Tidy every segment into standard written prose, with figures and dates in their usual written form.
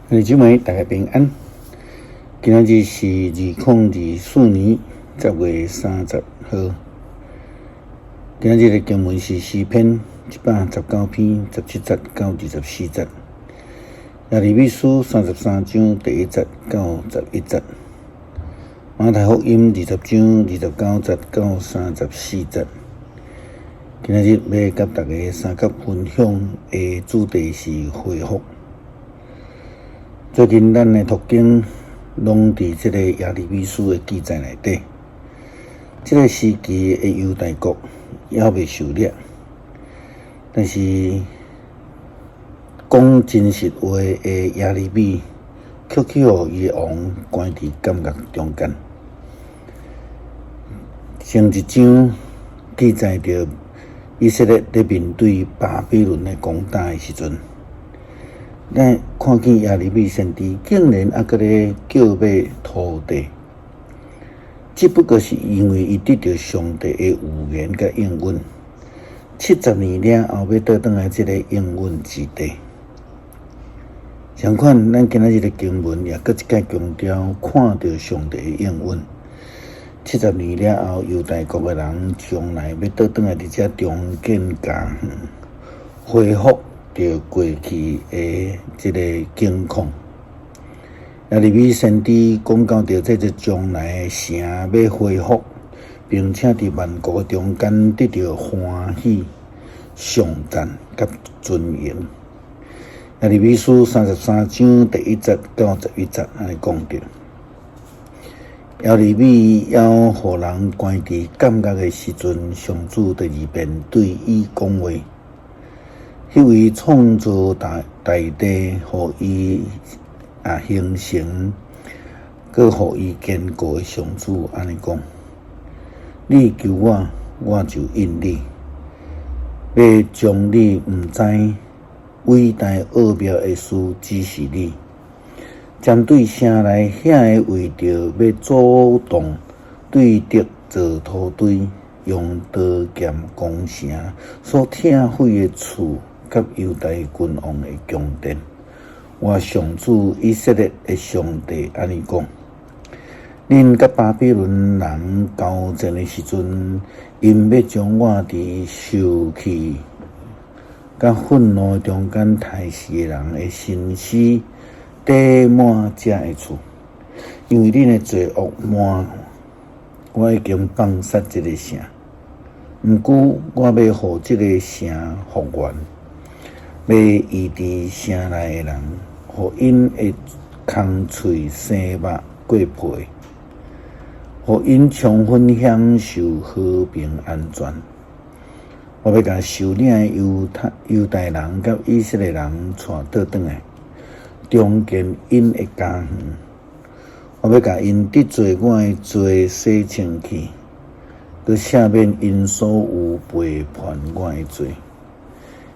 兄弟姊妹，大家平安。今仔日是2024年10月30號。今仔日的經文是詩篇119篇17節到24節，耶利米書33章第1節到11節，馬太福音20章29節到34節。今仔日欲佮大家相佮分享的主題是恢復。最近咱的讀經攏佇這個耶利米書的記載內底，這個時期的猶大國猶未受掠，但是講真實話的耶利米，卻去予伊的王關佇監獄中間。前一章記載著以色列咧面對巴比倫的攻打的時陣，咱看見耶利米先知竟然猶閣咧叫買土地，只不過是因為伊得著上帝的預言佮應允，70年了後欲倒轉來這個應允之地。相款，咱今仔日的經文也閣一擺強調，看著上帝的應允。70年了後，猶大國的人將來欲倒轉來佇遮重建家園，恢復著過去的這個景況。耶利米先知講到著這個將來的城欲恢復，並且佇萬國中間得著歡喜、頌讚佮尊榮。耶利米書33章第1節到11節按呢講著。耶利米猶予人關佇監獄的時陣，上主第二遍對伊講話。彼位創造大大地，予伊形成，閣予伊堅固的上主按呢講：你求我，我就應你，欲將你毋知偉大奧妙的事指示你。針對城內遐个為著欲阻擋對敵造土堆，用刀劍攻城所拆毀的厝，佮猶大君王的宮殿，我上主以色列的上帝按呢講：恁佮巴比倫人交戰的時陣，𪜶欲將我佇受氣佮憤怒中間刣死的人的身屍塊滿這个厝，因為恁的罪惡滿，我已經放殺這个城。毋過，我欲予這个城復原，欲醫治城內的人，予𪜶的空喙生肉過皮，予𪜶充分享受和平安全。我欲共受領的猶太猶大人佮以色列人帶倒轉來，重建𪜶的家園。我欲共𪜶得罪我的罪洗清去，閣赦免𪜶所有背叛我的罪。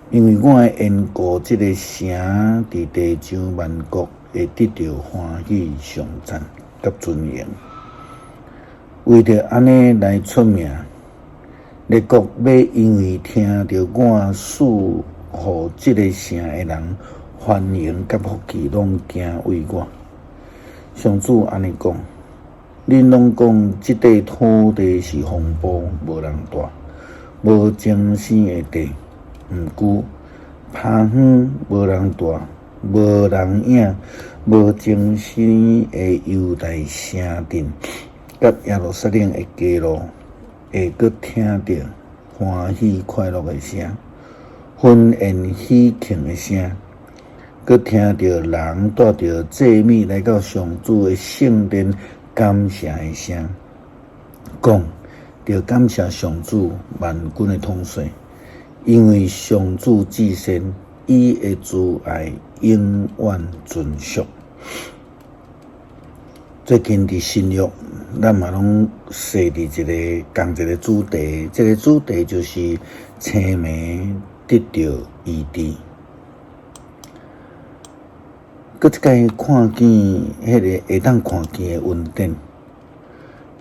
因為我的緣故，這個城佇地上萬國會得著歡喜、頌讚佮尊榮。為著按呢來出名，列國欲因為聽著我賜予這個城的人繁榮佮福氣，攏敬畏我。上主按呢講：恁攏講這塊土地是荒蕪，無人蹛，無增生的地。毋過，拋荒無人蹛、無人影、無增生的猶大城鎮，佮耶路撒冷的街路，會閣聽著歡喜快樂的聲，婚宴喜慶的聲，閣聽著人帶著祭物來到上主的聖殿感謝的聲，講著感謝上主萬軍的統帥，因為上主至善，伊的慈愛永遠存續。最近佇新約，咱嘛攏踅佇一個仝一個主題，這個主題就是青盲得著醫治。閣一擺看見彼个會當看見的恩典，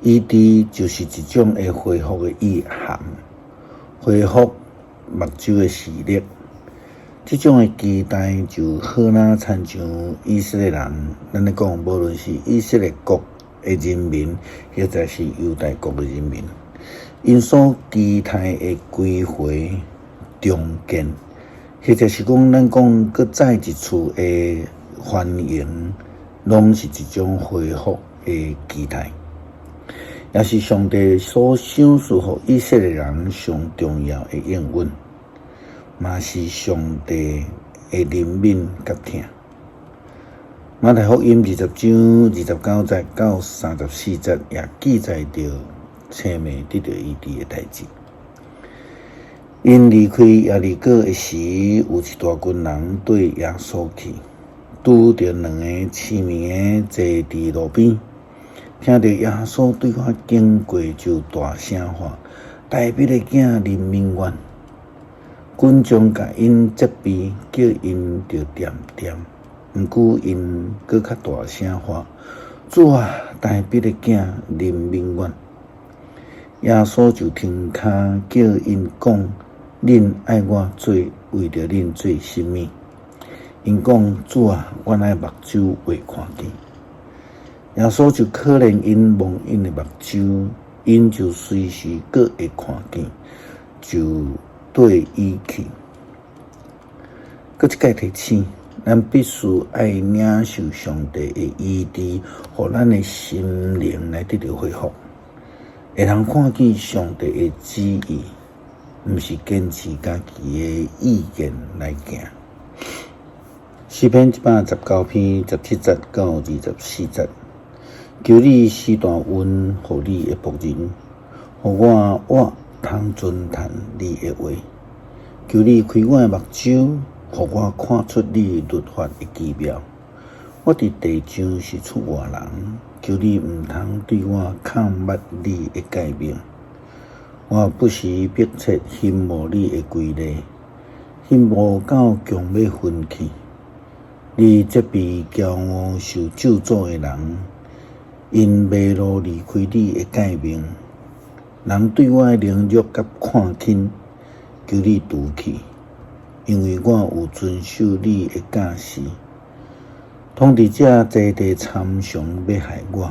醫治就是一種會恢復的意涵，恢復目睭的視力。這種的期待就好若親像以色列人，咱咧講，無論是以色列國的人民，或者是猶大國的人民，𪜶所期待的歸回重建，或者是講咱講閣再一次的繁榮，攏是一種恢復的期待，也是上帝所賞賜予以色列人上重要的應允，嘛是上帝的憐憫佮疼。馬太福音20章29節到34節也記載著青盲得著醫治的代誌。𪜶離開耶利哥的時，有一大群人綴耶穌去，拄著兩个痴盲的坐佇路邊，聽著耶穌對遐經過，就大聲喊：大衛的囝，憐憫阮！群眾共𪜶責備，叫𪜶著恬恬。毋過𪜶閣較大聲喊：主啊，大衛的囝，憐憫阮！耶穌就停跤，叫𪜶講：恁愛我做為著恁做啥物？𪜶講：主啊，阮愛目睭會看見。耶穌就可憐𪜶，摸𪜶的目睭，𪜶就隨時閣會看見，就綴伊去。閣一擺提醒，咱必須愛領受上帝的醫治，予咱的心靈來得著恢復，會通看見上帝的旨意，毋是堅持家己的意見來行。詩篇119篇17節到24節，求你施大恩予你的僕人，予我活通遵行你的話。求你開我的目睭，予我看出你律法的奇妙。我佇地上是出外人，求你毋通對我崁捌你的誡命。我不時迫切欣慕你的規例，欣慕到強欲昏去。你責備驕傲受咒詛的人，𪜶迷路離開你的誡命。人對我的凌辱佮看輕，求你除去，因為我有遵守你的教示。統治者坐地參詳欲害我，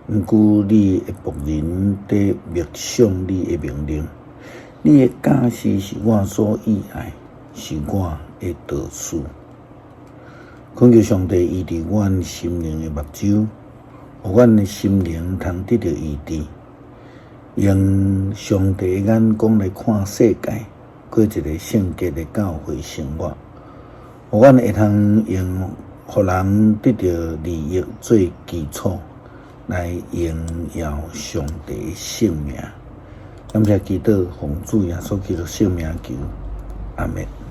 毋過你的僕人佇默想你的命令。你的教示是我所喜愛，是我的導師。懇求上帝醫治阮心靈的目睭，予阮的心靈通得著醫治，用上帝的眼光來看世界，過一个聖潔的教會生活，予阮會通用予人得著利益做基礎，來榮耀上帝的聖名。感謝基督，奉主耶穌基督聖名求，阿們。